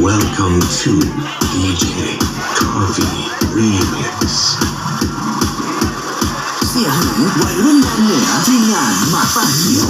Welcome to D J Coffee Remix. เสียงหนึ่งวัยรุ่นแดนเหนือ ทีมงานหมากปากเขียว